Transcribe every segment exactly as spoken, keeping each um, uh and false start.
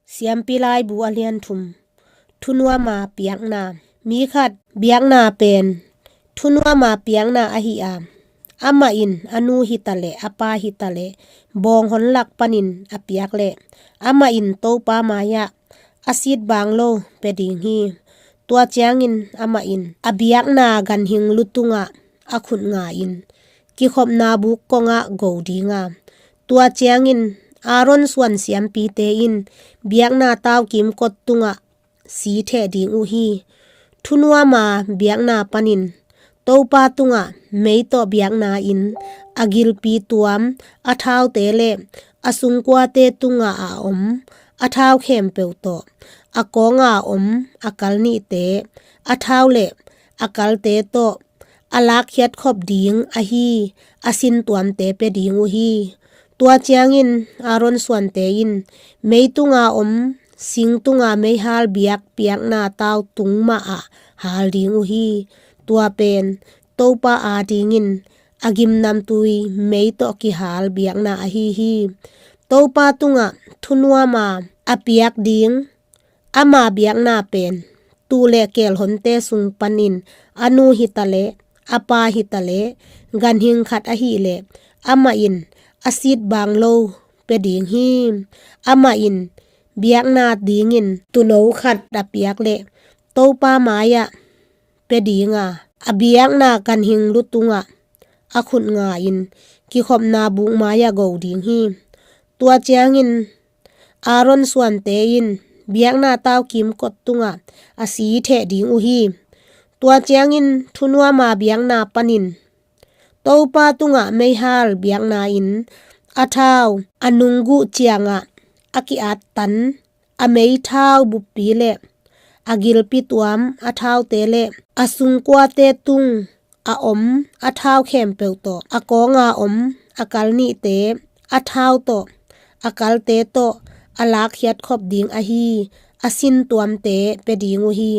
Siampi Laibu a lian thum. Thunuama piakna. Mi khat biakna pen thunuama piakna ahi a, amah in a nu hitaleh a pa hitaleh bawng hon lak panin a piak leh, amah in Topa mai-ah a sit bang lo pia ding hi. Tua ciangin amah in a biakna ganhing lu tungah a khut nga-in kikhopna buk kongah go ding a, tua ciangin Aaron suan siampite in biakna tau kimkot tungah si theh ding uh hi. Thunuama biakna panin Topa tungah mei tawh biakna-in a gilpi tuam a thaute le a sungkuate tungah a om a thau khempeuh tawh, a kawnga om a kal nihte a thau le a kalte tawh a lakkhiat khop ding ahi a sin tuamte pia ding uh hi. Tua ciangin Aaron suante in mei tunga om sing tunga meihal biak piakna tau tung mahah hal ding uh hi. Tua pen Topa adingin a gimnamtui mei tawh kihal biakna ahi hi. Topa tungah thunuama a piak ding ama biakna pen tuu le keel honte sung panin a nu hitaleh a pa hitaleh ganhing khat ahih leh, amah in a sit bang lo pia ding hi. Amah in biakna dingin tuuno khat a piak leh Topa mai-ah pia ding a, a biakna ganhing lu tungah a khut nga-in kikhopna buk mai-ah go ding hi. Tua ciangin Aaron suante in biakna tau kimkot tungah a si theh ding uh hi. Tua ciangin thunuama biakna panin Topa tungah meihal biakna-in a thau a nungguh ciangah a ki-at tan a meithau buppi le a gilpi tuam a thaute le a sungkuate tung a om a thau khempeuh tawh, a kawnga om a kal nihte a thau tawh, a kalte tawh a lakkhiat khop ding ahi a sin tuamte pia ding uh hi.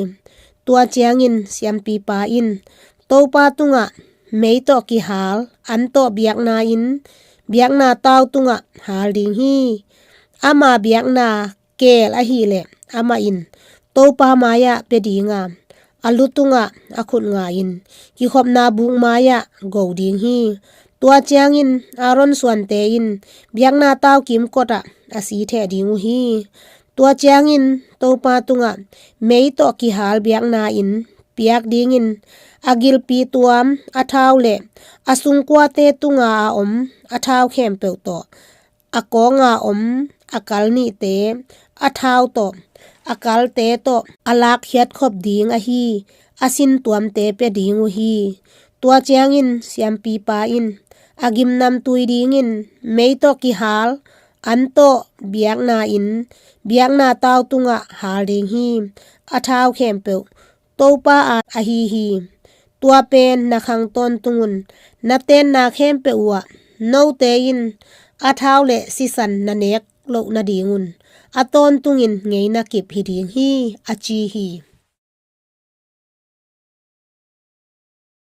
Tua ciangin siampipa in Topa tungah mei tawh kihal an tawh biakna-in biakna tau tungah hal ding hi. Ama biakna keel ahih leh amah in Topa mai-ah pia ding a, a lu tungah a khut nga-in kikhopna buk mai-ah go ding hi. Tua ciangin Aaron suante in biakna tau kimkot ah a si theh ding uh hi. Tua ciangin Topa tungah mei tawh kihal biakna-in piak dingin a gilpi tuam a thau le a sungkuate tunga a om a thau khempeuh tawh, a kawnga om a kal nihte a thau tawh, a kalte tawh a lakkhiat khop ding ahi a sin tuamte pia ding uh hi. Tua ciangin siampipa in a gimnamtui dingin mei tawh kihal an tawh biakna-in biakna tau tungah hal ding hi. A thau khempeuh Topa a ahi hi. Tua pen na khang tawntung un. Na tenna khempeuh uhah note in a thau le sisan na nek loh nadingun a tawntungin ngeina kip hi ding hi, a ci hi.